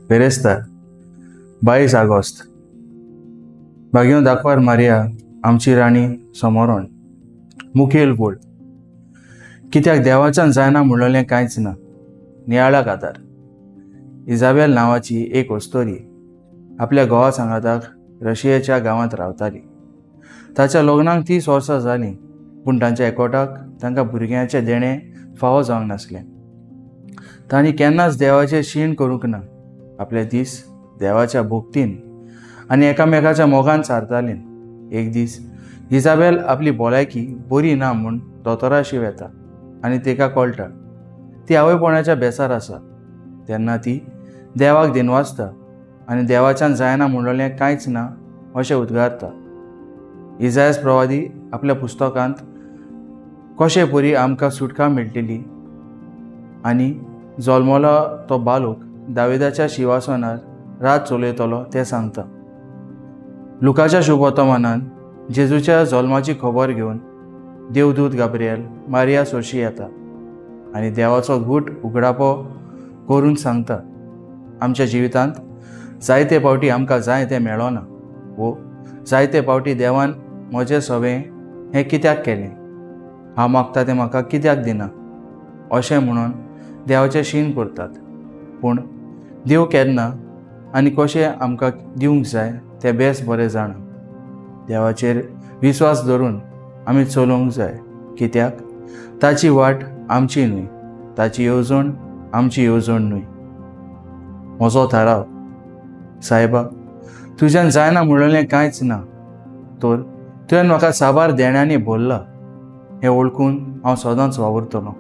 बेरेस्तार 22 August भाग्यो दाखवार Maria आमची राणी समोरण मुखेल गोल कित्याक देवाच्यान जायना म्हणलें कांयच ना. नियाळाक आदार. इजाबेल नांवाची एक अस्तोरी आपल्या घोवा सांगाताक रशियेच्या गांवांत रावताली. ताच्या लग्नाक 30 वर्सां जालीं, पूण तांच्या एकवटाक तांकां भुरग्यांचें देणें फावो जावंक नासलें. तांणी केन्नाच देवाचें शीण करूंक ना. आपले दीस देवाच्या भक्तीन आनी एकामेकाच्या मोगान सारतालीं. एक दीस इजाबेल आपली भलायकी बरी ना म्हूण दोतोराशी वेता आनी तिका कळटा ती आवयपणाच्या बेसार आसा. तेन्ना ती देवाक दिनवासता आनी देवाच्यान जायना म्हणलें कांयच ना अशें उद्गारता. इजायस प्रवादी आपल्या पुस्तकांत कशे परी आमकां सुटका मेळटली आनी जल्मलो तो बालोक दाविदाच्या शिवासनार रात चलयतलो तें सांगता. लुकाच्या शुभवर्तमानान जेजूच्या जल्माची खबर घेवन देवदूत गाब्रिएल मारिया सोशी येता आनी देवाचो घूट उगडापो करून सांगता, आमच्या जिवितांत जायते पावटी आमकां जाय तें मेळना वो जायते पावटी देवान म्हजें सवें हें कित्याक केलें, हांव मागता तें म्हाका कित्याक दिना अशें म्हणून देवाचें शीण करतात. पूण देव केन्ना आनी कशें आमकां दिवंक जाय तें बेस बरें जाणा. देवाचेर विस्वास धरून आमी चलोवंक जाय, कित्याक ताची वाट आमची न्हय, ताची येवजण आमची येवजण न्हय. म्हजो थाराव. सायबा, तुज्यान जायना म्हणलें कांयच ना, तर तुवें म्हाका साबार देण्यांनी भरला हें वळखून हांव सदांच वावुरतलो.